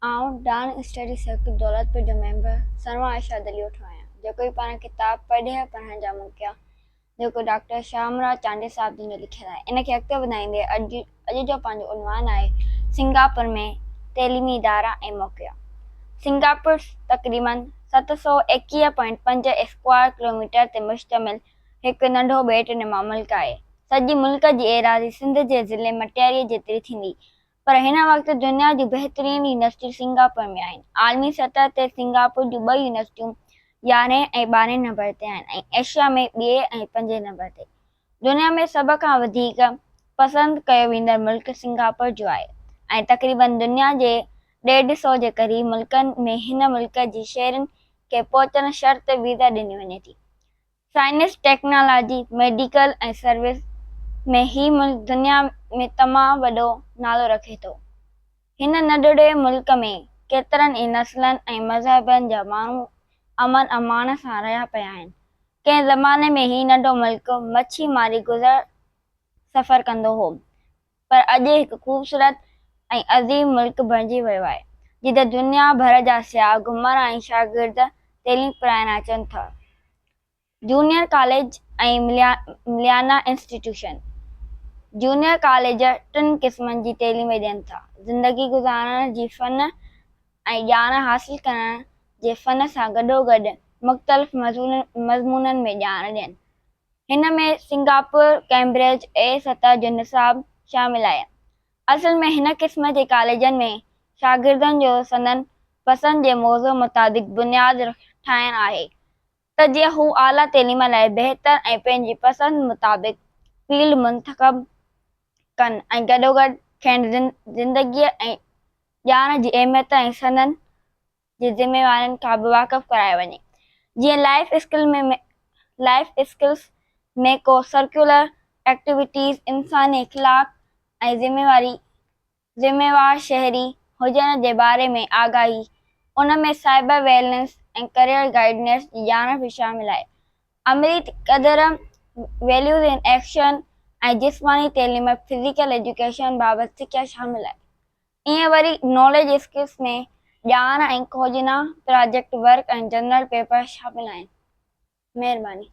آئون Dawn study circle Daulatpur جو member سنوار ارشاد علي اوٺو آهيان، جيڪو هي پاڻ ڪتاب پرڏيهه پڙهڻ جا موقعا جيڪو ڊاڪٽر شاهه مراد چانڊيي صاحب جن جو لکيل آهي، ان کي اڳتي وڌائيندي اڄ اڄ جو پنهنجو عنوان آهي سنگاپور ۾ تعليمي ادارا ۽ موقعا. سنگاپور تقريبن 721.5 اسڪوائر ڪلوميٽر تي مشتمل هڪ ننڍو ٻيٽ نما ملڪ آهي. سڄي ملڪ جي ايراضي سنڌ جي ضلعي مٽياريء جيتري ٿيندي. پر هن وقت دنيا جون بهترين يونيورسٽيون سنگاپور ۾ آهن. عالمي سطح تي سنگاپور جون ٻه يونيورسٽيون يارهين ۽ ٻارهين نمبر تي آهن ۽ ايشيا ۾ ٻئي ۽ پنجين نمبر تي. دنيا ۾ سڀ کان وڌيڪ پسند ڪيو ويندڙ ملڪ سنگاپور جو آهي ۽ تقريبن دنيا جي ڏيڍ سئو جي قريب ملڪن ۾ هن ملڪ جي شهرين کي پهچڻ شرط ويزا ڏني وڃي ٿي. سائنس، ٽيڪنالاجي، ميڊيڪل ۽ سروس ۾ هي ملڪ دنيا ۾ تمام وڏو نالو رکي ٿو. هن ننڍڙي ملڪ ۾ ڪيترن ئي نسلن ۽ مذهبن جا ماڻهو امن امان سان رهيا پيا آهن. ڪنهن زماني ۾ هي ننڍو ملڪ مڇي ماري گذر سفر ڪندو هو پر اڄ هڪ خوبصورت ۽ عظيم ملڪ بڻجي ويو آهي جتي دنيا ڀر جا سياح گهمڻ ۽ شاگرد تعليم پرائڻ اچن ٿا. Junior college ۽ Malayana institution, junior college ٽن قسمن جي تعليم ڏين ٿا، زندگي گذارڻ جي فن ۽ ڄاڻ حاصل ڪرڻ جي فن سان گڏوگڏ مختلف مضمونن ۾ ڄاڻ ڏين. هن ۾ سنگاپور، ڪئمبرج اي سطح جو نصاب شامل آهي. اصل ۾ هن قسم جي ڪاليجن ۾ شاگردن جو سندن پسند جي موضوع مطابق بنياد ٺاهڻ آهي ته جيئن هو اعليٰ تعليم لاء بهتر ۽ پنهنجي پسند مطابق فيلڊ منتخب ڪن ۽ گڏوگڏ کين زندگيء ۽ ڄاڻ جي اهميت ۽ سندن جي ذميوارين کان به واقف ڪرايو وڃي جيئن لائيف اسڪل ۾ لائيف اسڪلز ۾ ڪو سرڪيولر ايڪٽيوٽيز، انساني اخلاق ۽ ذميواري ذميوار شهري هجڻ جي باري ۾ آگاهي، ان ۾ سائبر ويلنس ۽ ڪريئر گائيڊنس جي ڄاڻ به شامل آهي. عملي قدر، Values in Action، ۽ جسماني تعليم، Physical Education، بابت سکيا شامل آهي. ائين وري ناليج اسڪلز ۾ ڄاڻ ۽ کوجنا، پراجيڪٽ ورڪ ۽ جنرل پيپر شامل آهن. مهرباني.